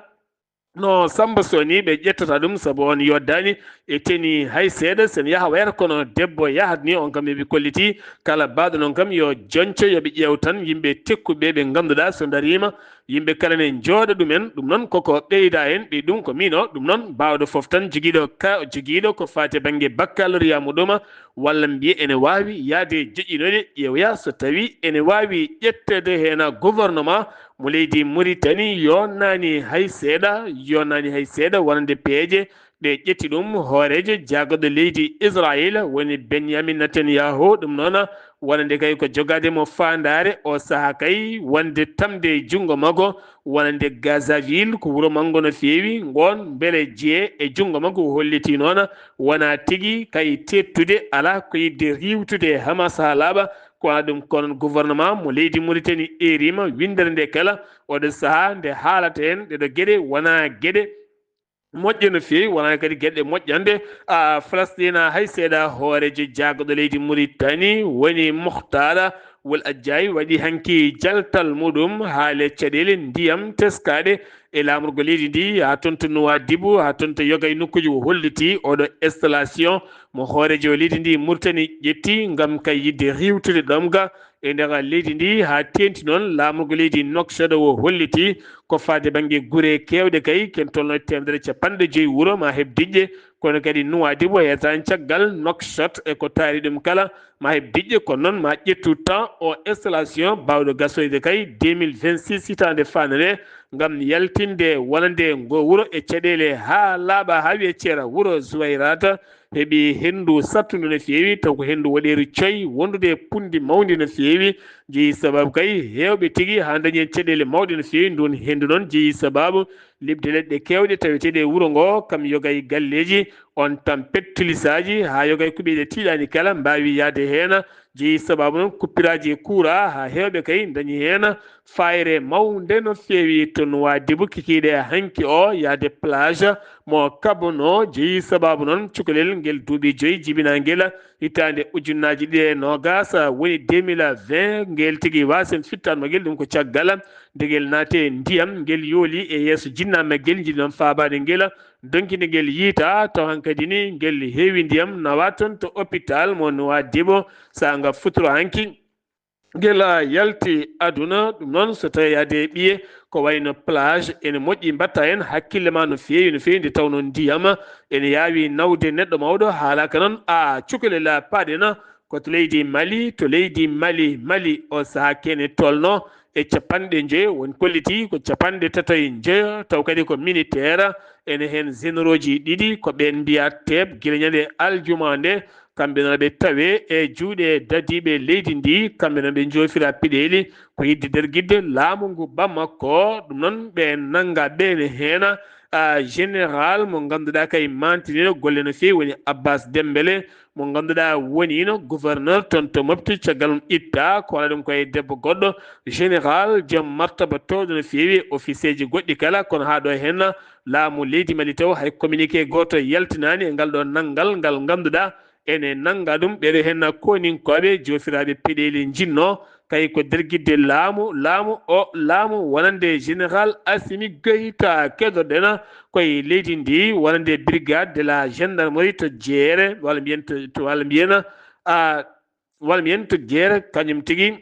no Samba Sow ni ɓe ƴettata ɗum, sabu on yoddaani e teni hay seeɗa, sen yaha wayata kono debbo yahat ni, on kam yoɓe kolliti, kala baaɗo noon kam yo jonco, yoɓe ƴeew tan yimɓe tekkuɓe ɓe ngannduɗaa so ndariima, yimɓe kala ne njooɗa ɗumen. Ɗum noon koko ɓeyda en, ɓe ɗum ko miino, ɗum noon baawɗo fof tan jogiiɗo ka, jogiiɗo ko faati e bannge baccalauréat muɗum, walla mbiye ene waawi yahde joƴƴinoyde, ƴeewoya so tawi ene waawi ƴetteede heen gouvernement mo leydi Mauritanie, yonnaani hay seeɗa, yonnaani hay seeɗa wonande peeje ɗe ƴetti ɗum hooreejo jaagorɗo leydi Israel, woni Benyamin Netanyahu. Ɗum noon wonande kay ko jogaade mo faandaare o sahaa kay wonde tamde e junngo makko, wonande Gazaville ko wuro makko no feewi, ngoon mbele jeye e junngo makko o holliti noon wonaa tigi kay teettude, alaa ko yiɗde riiwtude Hamas haa laaɓa. Ko wanaa ɗum, kono gouvernement mo leydi Mauritanie eeriima winndere nde kala, oɗo sahaa nde haalata heen ɗeɗo geɗe wonaa geɗe moƴƴe no feewi, wonaa kadi geɗe moƴƴande a Falastina hay seeɗa. Hooreejo jaagorɗo leydi Mauritanie woni Muhtar Wul Ajjaay waɗi hanki jaltal muɗum haale caɗeele ndiyam teskaaɗe e laamorgo leydi ndi, haa toon to Nuwaadibu, haa toon to yoga e nokkuuji o holliti oɗo installation mo hooreejo leydi ndi Mauritanie ƴetti ngam kay yiɗde riiwtude ɗoon ga e nder leydi ndi, haa teeŋti noon laamorgo leydi Nouakchott o holliti ko faade bannge gure keewɗe kay, ken tolno e teemedere e capanɗe joyi wuro ma heɓ diƴƴe, kono kadi Nuwaadibu heetaani caggal Nouakchott e ko taari ɗum kala ma heɓ diƴƴe, kono noon ma ƴettu temps o installation baawɗo gasoyde kay deux mille vingt-six hitaande faande nde, ngam yaltinde wonande ngo wuro e caɗeele haa laaɓa, haa wiye ceera. Wuro Zuwayrata heɓi henndu sattundu no feewi, taw ko henndu woɗeeru coy wondude e punndi mawndi no feewi. Jeyi sababu kay heewɓe tigi haa dañi heen caɗeele mawɗe no feewi. Nduun henndu noon jeyi sababu liɓde leɗɗe keewɗe taweteeɗe e wuro ngo, kam yoga e galleeji, on tan pettulisaaji, haa yoga e kuɓeeje tiiɗaani kala mbaawi yahde heen. Jeyi sababu noon kuppiraaji e kuura, haa heewɓe kay dañi heen faayre mawnde no feewi. To Nuwaadibu kikiiɗe hanki o yahde plage mo Kabono, jeyi sababu noon cukalel ngel duuɓi joyi jibinaangel hitaande ujunnaaji ɗiɗi e noogaas, woni deux mille vingt, ngel tigi waasen fittaanma ngel, ɗum ko caggal nde ngel naati e ndiyam, ngel yooli e yeeso jinnaa maggel, njiɗi noon faabaade ngel, donkinde ngel yiita, taw hankadi ni ngel heewi ndiyam, nawa toon to hôpital mo Nuwaadibu, saanga futuro hanki. Ngel yalti aduna, ɗum noon so tawii yahde e ɓiye, ko wayno plage, ene moƴƴi mbaɗta heen hakkille ma no feewi, no feewi, nde tawnoo ndiyam ene yaawi nawde neɗɗo mawɗo, haalaaka noon a cukalel paaɗen ko to leydi Mali, to leydi Mali, Mali o sahaa kene tolno e capanɗe njoyo, won kolliti ko capanɗe tato e njoyo, taw kadi ko militaire, ene heen généraux ji ɗiɗi, ko ɓeen mbiyaa teep, gila ñande aljuma nde, kamɓe noon ɓe tawe e juuɗe dadiiɓe leydi ndi, kamɓe noon ɓe njoofira piɗeeli, ko yiɗde dergidde laamu ngu Bamako. Ɗum noon ɓe nannga ɓeen heen, a, général mo ngannduɗaa kay mantiniino golle no feewi, woni Abbas Dembele, mo ngannduɗaa woniino gouverneur toon to Mopti, caggal mum itta, ko wona ɗum koye debbo goɗɗo, général, joom martaba toowɗo no feewi, officier ji goɗɗi kala, kono haa ɗo heen laamu leydi Mali taw hay communiqué gooto yaltinaani e ngal ɗo nanngal ngal ngannduɗaa ene nannga ɗum. Ɓeɗo heen koninkooɓe joofiraaɓe peɗeeli njinnoo kay ko dergidde laamu, laamu o, laamu wonande général Assimi Goïta. Keɗoɗen koye leydi ndi wonande brigade de la gendarmerie to Jeere, walla mbiyen to, to, walla mbiyen, a, walla mbiyen to Jeere, kañum tigi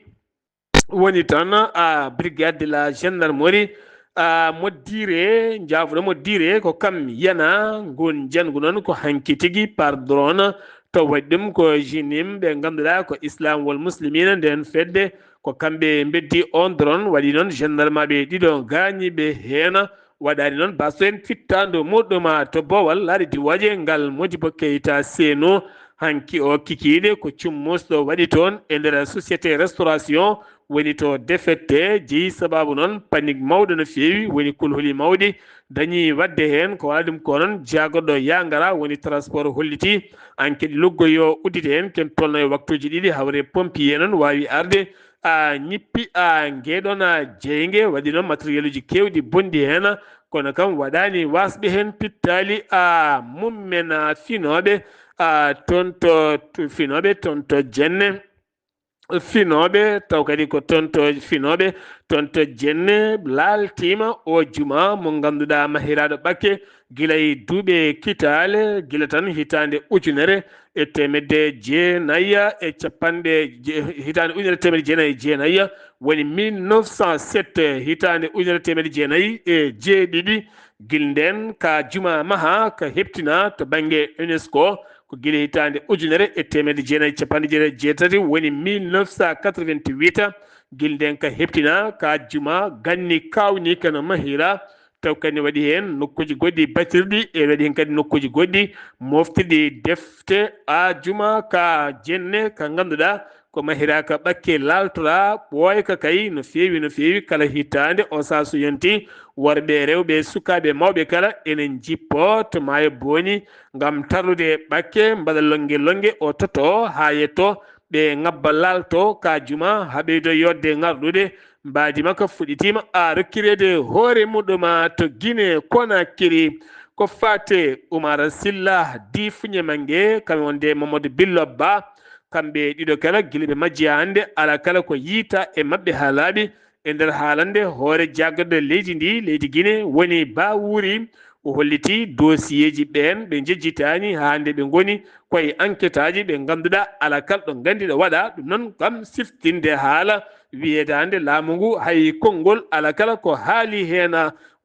woni tan, a, brigade de la gendarmerie, a, Moddire, njaafuɗo Moddire, ko kam yana ngun janngu noon ko hanki tigi par drone To waɗi ɗum ko Jinim, ɓe ngannduɗaa ko Islam wal Muslimina, nden fedde ko kamɓe mbeddi on drone, waɗi noon gendarme ɓe ɗiɗo gaañi ɓe heena. Waɗaani noon baso en fittaandu muɗɗum to Bowal, laaɗe diwaaje ngal Modibo Keita Seno. Hanki o kikiiɗe ko cummusɗo waɗi toon e nder société restauration woni to Defette, jeyi sababu noon panique mawɗo no feewi, woni kulhuli mawɗi dañi waɗde heen. Ko waɗa ɗum ko noon jaagorɗo Yangara woni transport holliti. Enquête luggo yo uddite heen, ken tolno e waktuuji ɗiɗi, hawre pompier noon waawi arde a ñippi a ngeɗon a jeynge, waɗi noon matériel uji keewɗi bonɗi heen. Kono kam waɗaani wasɓe heen pittaali a mummen a finooɓe a toon to, to finooɓe toon to Jenne. Finooɓe, taw kadi ko toon to finooɓe, toon to Jenne laaltiima o juma mo ngannduɗaa mahiraaɗo Ɓakke gila e duuɓe kitaale, gila tan hitaande ujunere e teemedde jeenayi e capanɗe je-, hitaande ujunere teemedde jeenayi e jeenayi, woni mille neuf cent sept, hitaande ujunere teemedde jeenayi e jeeɗiɗi. Gila ndeen ka juma maha ka heɓtina to bannge UNESCO, ko gila hitaande ujunere e teemedde jeenayi e capanɗe jeetati e jeetati, woni mille neuf cent quatre-vingt-huit. Gila ndeen ka heɓtina ka juma ganni kawni kano mahira, taw kadi waɗi heen nokkuuji goɗɗi batirɗi, e waɗi heen kadi nokkuuji goɗɗi moftirɗi defte a juma ka Jenne ka ngannduɗaa ko mahira ka Ɓakke laaltora ɓooyka kay no feewi, no feewi. Kala hitaande o saa so yonti, worɓe, rewɓe, sukaaɓe, mawɓe kala ene njippo to maayo booni ngam tarlude Ɓakke, mbaɗa lonnge lonnge o toto haa yetto, ɓe ngabba laalto ka juma haa ɓeydo yodde ŋarɗude. Mbaadi makka fuɗɗitiima a rokkireede hoore muɗum to Gine Konakiri. Ko faate Umar Silla, Difuñe Mange, kamɓe wonde Mamadou Billo Ba, kamɓe ɗiɗo kala gila ɓe majji hannde, alaa kala ko yiyta e maɓɓe haa laaɓi. E nder haalande hoore jaagorɗe leydi ndi, leydi Gine, woni Ba Wuuri, o holliti dosiyeeji ɓeen ɓe njejjitaani haa hannde ɓe ngoni koye anketaaji ɓe ngannduɗaa alaa kala ɗo nganndi ɗo waɗa. Ɗum noon kam siftinde haala wiyeede hannde laamu ngu hay konngol alaa kala ko haali heen,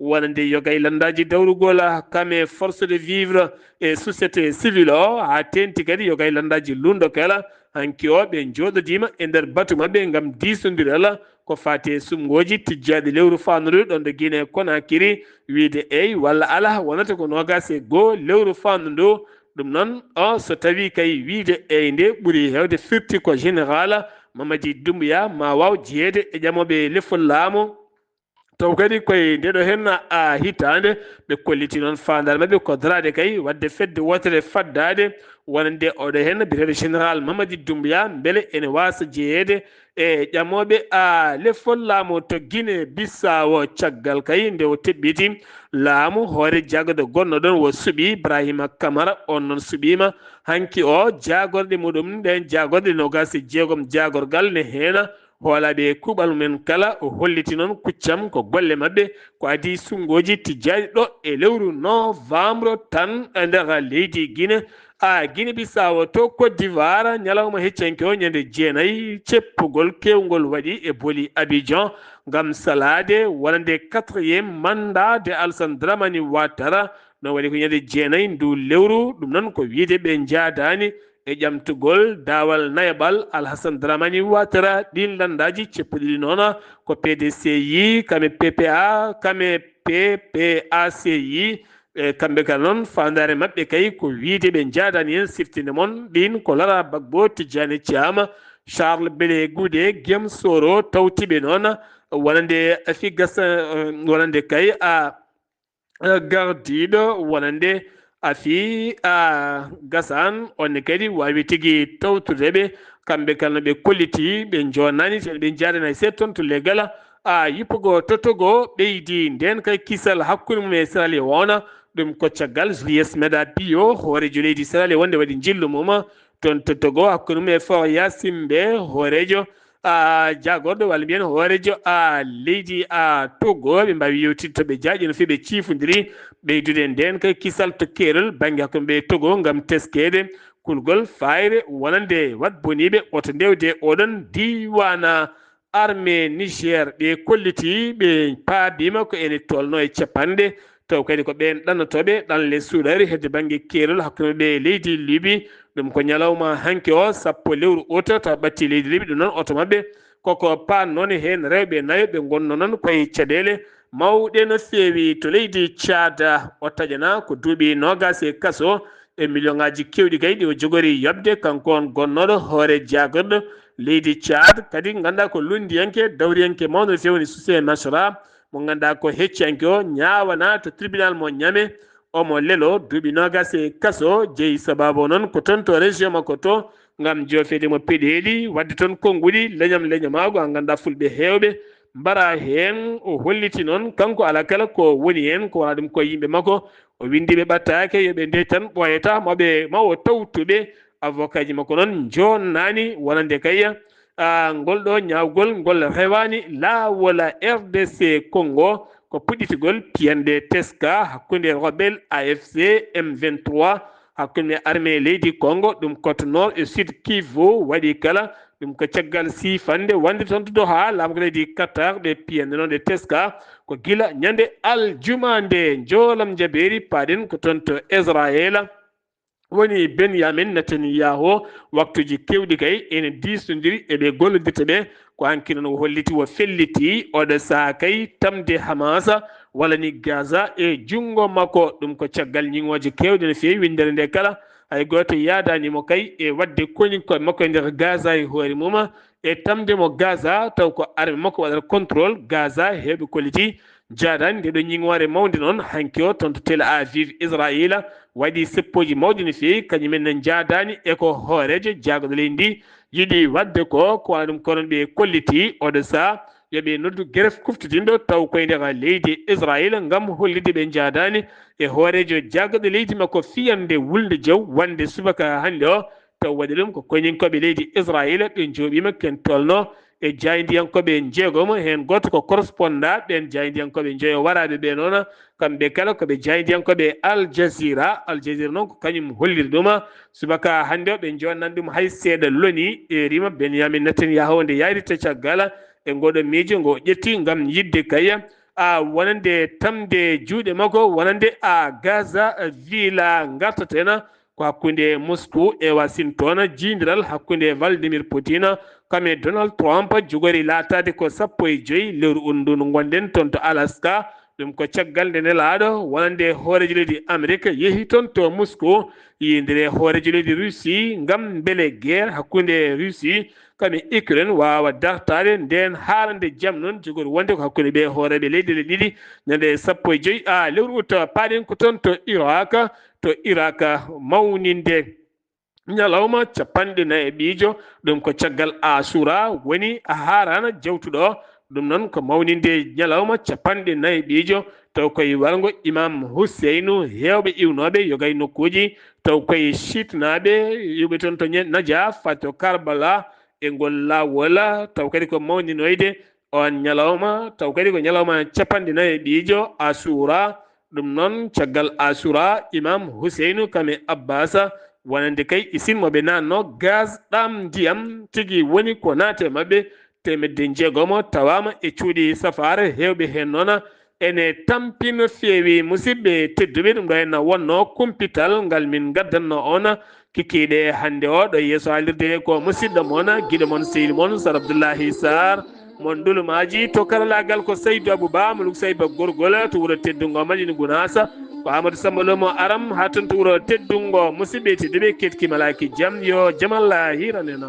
wonande yogay lanndaaji dawrugol, kame force de vivre e société civile o, haa teenti kadi yogay lanndaaji lunndo kala. Hanki o ɓe njooɗodiima e nder batu maɓɓe ngam diisondiral ko faati e suɓngooji tijjaaɗi lewru faandudu ɗoon ɗo Guinée Conakry, wiide eey walla alaa wonata ko noogaas e goo lewru faandudu. Ɗum noon o so tawii kay wiide eey nde ɓuri heewde firti ko général Mamadi Doumbouya ma waaw jeyeede e ƴamooɓe lefol laamu. Taw kadi koye ndeɗo heen a hitaande ɓe kolliti noon faandaare maɓɓe ko daraade kay waɗde fedde wootere faddaade wonande oɗo heen biyeteeɗo général Mamadi Doumbouya mbele ene waasa jeyeede e ƴamooɓe a lefol laamu to Guinée Bissau. Caggal kay nde o teɓɓiti laamu, hoore jaagorɗe gonnoo ɗoon o suɓii Ibrahima Kamara, oon noon suɓiima hanki o jaagorɗe muɗum ɗeen jaagorɗe noogaas e jeegom jaagorgal ne heena hoolaaɓe kuuɓal mumen kala. O holliti noon kuccam ko golle maɓɓe ko adii suɓngooji tijjaaɗi ɗo e lewru novembre tan e nder leydi Guinée. A Guinée Bissau to Côte d'Ivoire, ñalawma heccanke o ñande jeenayi ceppugol keewngol waɗi e boli Abidjan ngam salaade wonande quatrième mandat de Alassane Dramane Ouattara. No waɗi ko ñande jeenayi ndu lewru, ɗum noon ko wiide ɓe njaadaani e ƴamtugol daawal nayaɓal Alhassane Dramane Ouattara. Ɗiin lanndaaji ceppuɗi ɗi noon ko P D C I, kame P P A, kame P P A C I. E kamɓe kala noon, faandaare maɓɓe kay ko wiide ɓe njaadaani heen. Siftinde mon ɗiin ko Laurent Gbagbo, Tidjane Thiam, Charles Blé Goudé, Guillaume Soro, tawti ɓe noon wonande Afigasa, wonande kay a gardiiɗo wonande Afi a Gasan, on ne kadi waawi tigi tawtude ɓe. Kamɓe kala no ɓe kolliti, ɓe njoonnaani, ɓe njaadana e seeɗa toon to Legala. A yippugo to Togo ɓeydi ndeen kay kisal hakkunde mum e Sierra Leone. Ɗum ko caggal Julius Maada Bio, hooreejo leydi Sierra Leone, wonde waɗi njillu mum toon to Togo hakkunde mum e Faure Gnassingbé, hooreejo a jaagorɗo walla mbiyen hooreejo a leydi a Togo. Ɓe mbaawi yewtidde to ɓe jaaƴi no feewi, ɓe ciifondiri ɓeydude ndeen kay kisal to keerol bannge hakkunde ɓe Togo ngam teskeede kulgol fayre wonande waɗ boniiɓe oto ndewde oɗon diiwaana. Armée Niger ɓe kolliti ɓe paabiima ko ene tolno e capanɗe Taw kadi ko ɓeen ɗannotooɓe ɗanle suuɗaari hedde bannge keerol hakkunde maɓɓe e leydi Libi. Ɗum ko ñalawma hanki o, sappo lewru ut, taw ɓatti leydi Libi. Ɗum noon, oto maɓɓe koko paan noon heen rewɓe nayo ɓe ngonno noon koye caɗeele mawɗe no feewi to leydi Caada. O taƴana ko duuɓi noogaas e kaso e million ŋaaji keewɗi kay ɗi o jogori yoɓde, kanko on gonnooɗo hoore jaagorɗo leydi Caad. Kadi nganndaa ko lunndiyanke, dawriyanke mawɗo no feewi woni Suse Masra, mo nganndaa ko hecciyanke o, ñaawana to tribunal mo Ñame, omo lelo duuɓi noogaas e kaso. Jeyi sabaabu o noon ko toon to région makko to, ngam joofeede mo peɗeeli, waɗde toon konnguɗi, leñam leñamaagu, a nganndaa fulɓe heewɓe mbara heen. O holliti noon kanko alaa kala ko woni heen, ko wonaa ɗum ko yimɓe makko o winndi ɓe ɓattaake, yo ɓe ndey tan ɓooyata, ma ɓe, ma o tawtu ɓe. Avocat ji makko noon njoonnaani wonande kay, ah, ngol ɗo ñaawgol ngol rewaani laawol R D C Congo, ko puɗɗitigol piyanɗe teska hakkunde rebelle A F C M vingt-trois, hakkunde armée leydi Congo, ɗum côté nord e sud Kivu waɗi kala. Ɗum ko caggal siifannde wonde toon to Doha, laamɗo leydi Qatar, ɗe piyanɗe noon ɗe teska ko gila ñande aljuma nde. Njoolam njabeeri, paaɗen ko toon to Israel. Woni Benyamin Netanyahu, waktuuji keewɗi kay ene diisondiri e ɓe gollodirta ɓe. Ko hanki noon o holliti, o felliti oɗo sahaa kay tamde Hamas walla ni Gaza e junngo makko. Ɗum ko caggal ñiŋooje keewɗe no feewi winndere nde kala. Hay gooto yaadaani mo kay e waɗde koñinkooɓe makko e nder Gaza e hoore mum, e tamde mo Gaza, taw ko arme makko waɗata contrôle Gaza. Heewɓe kolliti njaadaani nde ɗo ñiŋoore mawnde noon hanki o toon to Tel Aviv, Israayiila waɗi seppooji mawɗi no feewi, kañum en ne njaadaani e ko hooreejo jaagorɗo leydi ndi yiɗi waɗde ko. Ko wano ɗum ko noon ɓe kolliti oɗo sahaa yo ɓe noddu grève kuftodinɗo taw koye nder leydi Israayiila ngam hollitde ɓe njaadaani e hooreejo jaagorɗo leydi makko fiyande wulnde jaw wonde subaka hannde o. Taw waɗi ɗum ko koyninkooɓe leydi Israayiila, ɓe njooɓiima ken tolno e jaayndiyankooɓe njeegomo, heen gooto ko correspondant ɓeen jaayndiyankooɓe njoyo waraaɓe ɓe noon. Kamɓe kala ko ɓe jaayndiyankooɓe Al Jazeera. Al Jazeera noon ko kañum holliri ɗum. Subaka hannde o ɓe njoonnan ɗum hay seeɗa loni e rima Benyamin Netanyahu nde yayrita caggal e ngoɗo miijo ngo ƴetti ngam yiɗde kay a wonande tamde juuɗe makko wonande a Gaza villa ngartaten ko hakkunde Moscou e Washington. Jiindiral hakkunde Vladimir Putin kam e Donald Trump jogori laataade ko sappo e joy lewru uɗɗo ndu ngonɗen toon to Alaska. Ɗum ko caggal nde nelaaɗo wonande hooreejo leydi Amerik yehi toon to Moscou, yiyondire hooreejo leydi Russie ngam mbele guerre hakkunde Russie kam e Ukraine waawa dartaade. Ndeen haalande jam noon jogori wonde ko hakkunde ɓe hooreeɓe leyɗe ɗiɗi ñande sappo e joy a lewru ut. Paaɗen ko toon to Irak, to Irak mawninde ñalawma capanɗe nayi e ɓiijo. Ɗum ko caggal Asura woni a haarana jawtuɗo. Ɗum noon ko mawninde ñalawma capanɗe nayi e ɓiijo, taw koye warngo Imam Huseynu, heewɓe iwnooɓe yoga e nokkuuji, taw koye Chiitnaaɓe, iwɓe toon to Ñe-, Najaf, to Karbala, e ngol laawol, taw kadi ko mawninoyde on ñalawma, taw kadi ko ñalawma capanɗe nayi e ɓiijo Asura. Ɗum noon, caggal Asura, Imam Huseynu kam e Abbas, wonande kay isin mo ɓe naatno gaz ɗam ndiyam, tigi woni ko naate maɓɓe, teemedde njeegomo tawaama e cuuɗi safaara, heewɓe heen noon ene tampi no feewi. Musidɓe tedduɓe, ɗum ɗo henna wonno kumpital ngal min ngaddanno on kikiiɗe hannde o. Ɗo yeeso haalirde ko musidɗo mon, giɗo mon, sehil mon, Sar Abdullahi Sarr, mon Ndulumaaji. To karalaagal ko Saydu Abu Ba, Muluk Sayba Gorgol, to wuro teddungo Madina Gunaasa. Ko Amadou Samba Lo mo Aram, haa toon to wuro teddungo. Musidɓe tedduɓe, keɗki malaaki jam, yo jam Allah hiiran en.